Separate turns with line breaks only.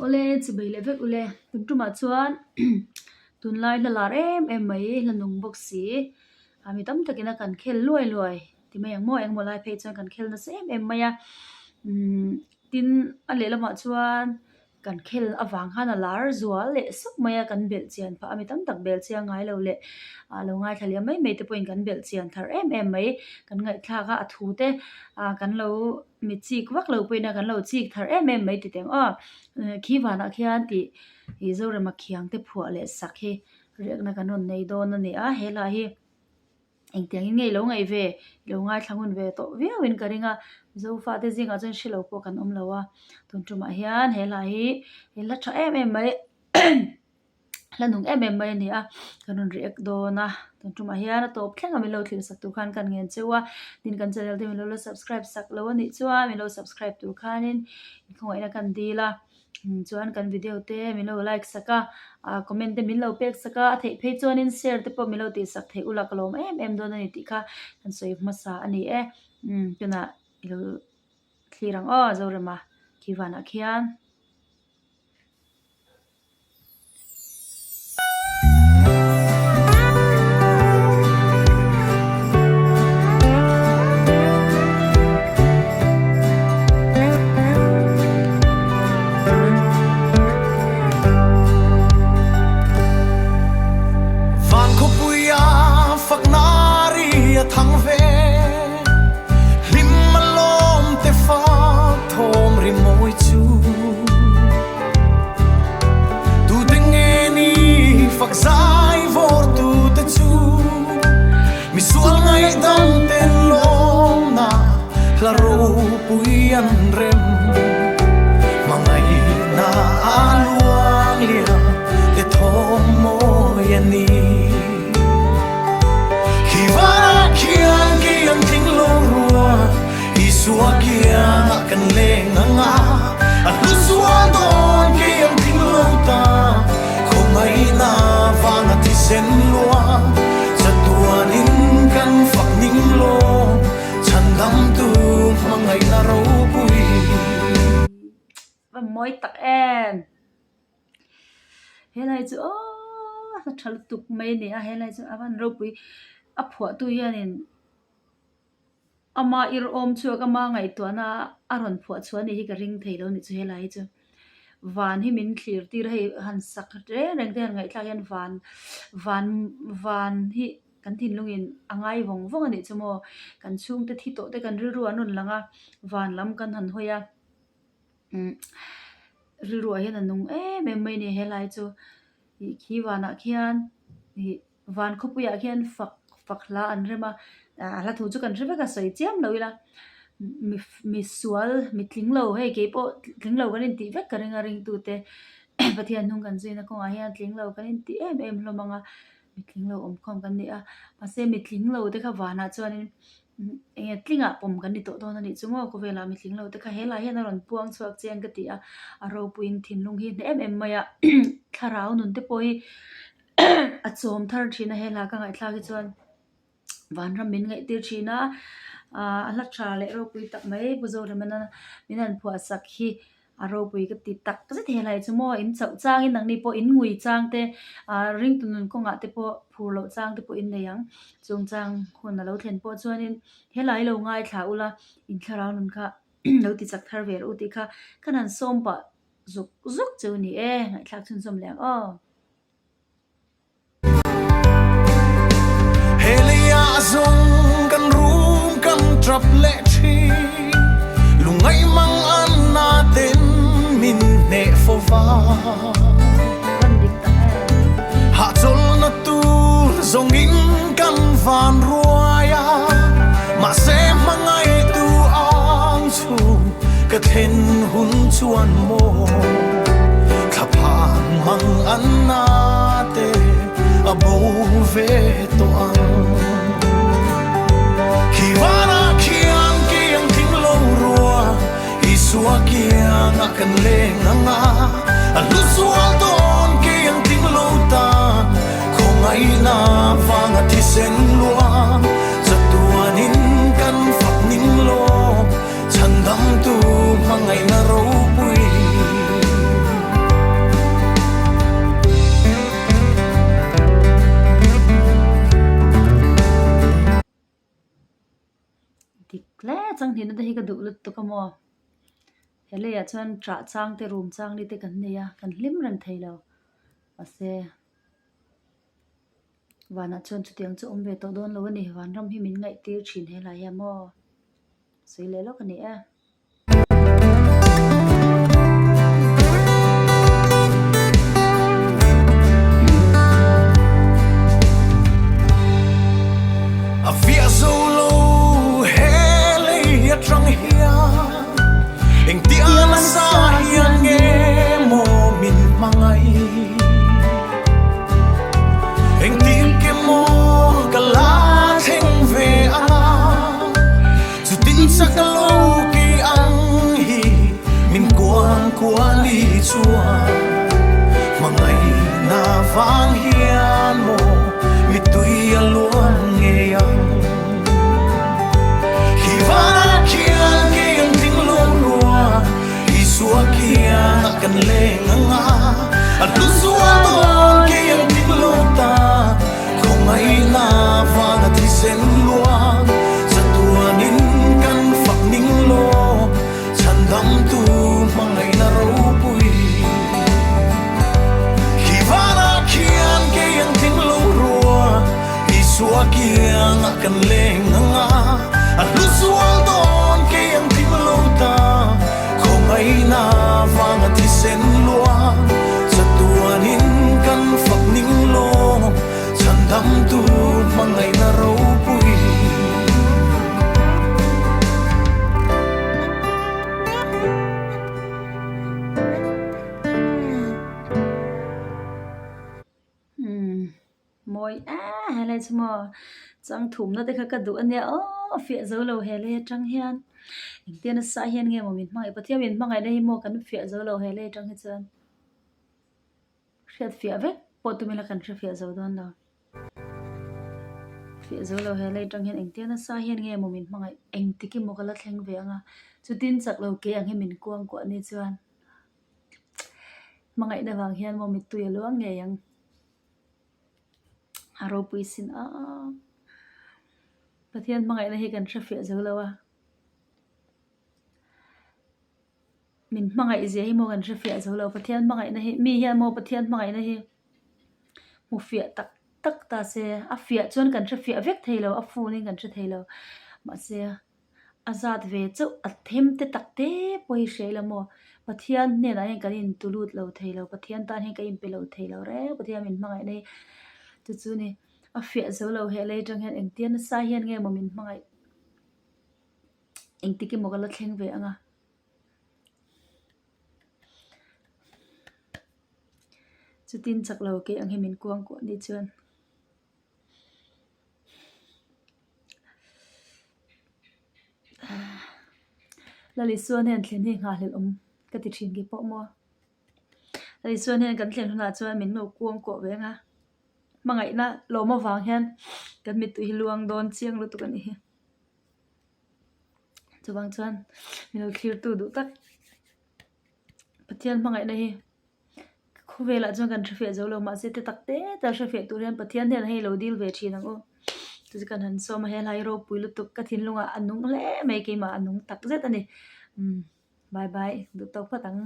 Awle chibei leh vek ule tun tumah chuan tunlai hla lar em em mai hla nung bawk si a mi tam takin a kan khel luai luai ti mai ang maw engemaw lai phei chuan kan khel nasa em em mai a umm tin a lehlamah chuan Kan khel avang khan a lar zual leh sawk mai a, kan belh chian phah a, mi tam tak belh chiang ngai lo leh ah lo ngaithla liam mai mai te pawhin kan belh chian thar em em mai. Kan ngaihthlak a, a thu te ah kan lo mi chik vak lo pawhin a kan lo chik thar em em mai ti teng aw. Khi vanah khian tih ih Zorema khiang te phuah leh sak hi riakna kan rawn nei dawn a ni a, he hla hi. Engtiangin nge i lo ngaih ve? I lo ngaithla ngun ve tawh viauin ka ring a, Zofate zingah chuan hre lo pawh kan awm lo a, tun tumah hian he hla hi he hla tha em em mai hla nung em em mai a ni a, kan rawn react dawn a, tun tumah hian a tawp thleng a min lo thlir sak tur khan kan ngen cheu a, tin kan channel te min lo la subscribe sak lo a nih chuan min lo subscribe tur khanin khawngaihna kan dil a. Chuan kan video te min lo like sak a, ah comment te min lo pek sak a, a theih phei chuanin share te pawh min lo tih sak theih ulak a lawm em em dawn a ni tih kha kan sawi hmasa a ni e. Umm tunah i lo thlir ang aw Zorema khi vanah khian.
Van khawpuia fakna ri a thang ve, hlim a lawm te fak thawm ri mawi chu. Tute nge ni fak zai vawr tute chu misual ngaihdam ten lawmna hla ropui an rem. Hmangaihna a luang liam te thawm mawi a ni. Khi vanah khian kei an tling lo rua Isua kiangah kan leng ang a, a hlu sual dawn kei ang tling lo ta. Khawngaihna vanga thisen luang, chatuanin kan fak ning lawm, chhandamtu hmangaihna ropui.
Va mawi tak em! Helai chu aww hla tha lutuk mai a ni a, helai chu a van ropui a phuahtu hianin. Ama irhawm chhuak ama ngaihtuahna a rawn phuah chhuah anih hi ka ring thei lo nih chu helai hi chu. Van hi min thlir tir a hei han sak reng reng te han ngaihthlak hian van van van hi kan thinlungin a ngai vawng vawng anih chu maw. Kan chhungte thi tawh te kan rilru an rawn lang a, van lam kan han hawi a umm rilruah hian a nung em em mai a ni helai chu. Ih khi vanah khian ih. Van khawpuiah khian fak fak hla an rem a, a hla thu chu kan hre vek a sawi chiam lo ila mi mi sual mi tling lo hei kei pawh tling lo kan intih vek ka ring a ringtute Pathian hnung kan zuina kawngah hian tling lo kan intih em em hlawm ang a, mi tling lo awmkhawm kan ni a, mahse mi tling lo te kha vanah chuanin Enge tlingah pawm kan ni tawh dawn a nih chu maw? Khawvelah mi tling lo te kha helai hian a rawn puang chhuak chiang ka ti a, a ropuiin thinlung hi hne em em mai a, thlarau nun te pawh hi a chawm thar thin a helai ka ngaihthlak hi chuan vanram min ngaihtir thin a, a hla tha leh ropui tak mai Pu Zoremana min han phuah sak hi. A ropui ka ti tak zet helai chu maw in chauh changin nangni pawh in ngui chang te ah ringtu nun kawngah te pawh phur loh chang te pawh in nei ang chung chang hun a lo thlen pawh chuanin helai lo ngaithla ula in thlarau nun kha lo ti chak thar ve rawh u tih kha khan han sawm pah zuk zuk chu a ni e ngaihthlak chhunzawm leh ang aw.
He leiah zawng kan rum kan tap leh thin, lungngaih mang an na ten min hneh fo va. Hahchawlhna tur zawngin kan van ruai a, mahse hmangaihtu ang chu ka thlen hun chuan maw thlaphan mang an na te a bo ve tawh ang. Khi vanah khian kiang tling lo rua Isua kiangah kan leng ang a, a hlu sual dawn kiang tling lo ta khawngaihna vanga thisen luang chatuanin kan fak ning lo. Chhandamtu hmangaihna ropui.
hnihna te hi ka duh lutuk a maw? He leiah chuan ṭah chang te rum chang ni te kan nei a, kan hlim reng thei lo. Mahse, vanah chuan chutiang chu awm ve tawh dawn lo a ni. Vanram hi min ngaihtir ṭhin he lai hian maw? Sawi leh lawk a ni e.
A fiah zo lo he lei atang hian engtia nasa hian nge maw min hmangaih engtin ke maw ka la thleng ve anga Chutin chak lo ki ang hi min kuang kuali chuan hmangaihna vang hian maw mittui a luang ngei ang. Khi vanah khian kei ang tling lo rua Isua khian a kan leng ang a, a hlu zual dawn kei ang tling lo ta. Khawngaihna vanga thisen luang chatuanin kan fak ning law chhandamtu hmangaihna ropui. Khi vanah khian kei an tling lo rua Isua kiangah kan leng ang a, a hlu zual dawn kei an tling lo ta. Khawngaihna vanga thisen luang chatuanin kan fak ning lawm chhandamtu hmangaihna ropui.
Umm mawi a helai chu maw chang thumna te kha ka duh ania aw fiah zo lo he lei atang hian engtia nasa hian nge maw min hmangaih Pathian min hmangaihna hi maw kan fiah zo lo he lei atang hi chuan hriat fiah vek pawh tum ila kan hre fiah zo dawn lo fiah zo lo he lei atang hian engtia nasa hian nge maw min hmangaih engtik emaw ka la thleng ve ang a chutin chak lo ke ang hi min kuang kuah ni chuan. Hmangaihna vang hian maw mittui a luang ngei ang. A ropui sin a. Pathian hmangaihna hi kan hrefiah zo lo a. Min hmangaih zia hi maw kan hrefiah zo lo. Pathian hmangaihna hi mi hian maw Pathian hmangaihna hi hmu fiah tak tak ta se. A fiah chuan kan hrefiah vek thei lo. A full in kan hre thei lo. Mahse. A zat ve chauh a them te tak te pawh hi hria ila maw? Pathian hnenah hian kan intu lut lo thei lo, Pathian tan hian kan inpe lo thei lo reng, Pathian min hmangaih na hi chu chu ni. A fiah zo lo he lei atang hian engtia nasa hian nge maw min hmangaih engtik emaw ka la thleng ve ang a. Chutin chak lo kei ang hi min kuang kuah ni chuan. Lalisua hnen thlen hi nghahhlelh awm ka ti thin kei pawh maw. Lalisua hnen kan thlen hunah chuan min lo kuang kuah ve ang a, hmangaihna lawm avang hian kan mittui hi luang dawn chiang lutuk a nih hi. Chuvang chuan min lo thlirtu duh tak Pathian hmangaihna hi. Khawvelah chuan kan hrefiah zo lo mahse te tak te te a hrefiah tur hian Pathian hian hei lo dil ve thin ang u. Chu chu kan han sawm a helai ropui lutuk ka thinlungah a nung hle mai keimah a nung tak zet a ni. Umm bye bye duh tawk phawt ang.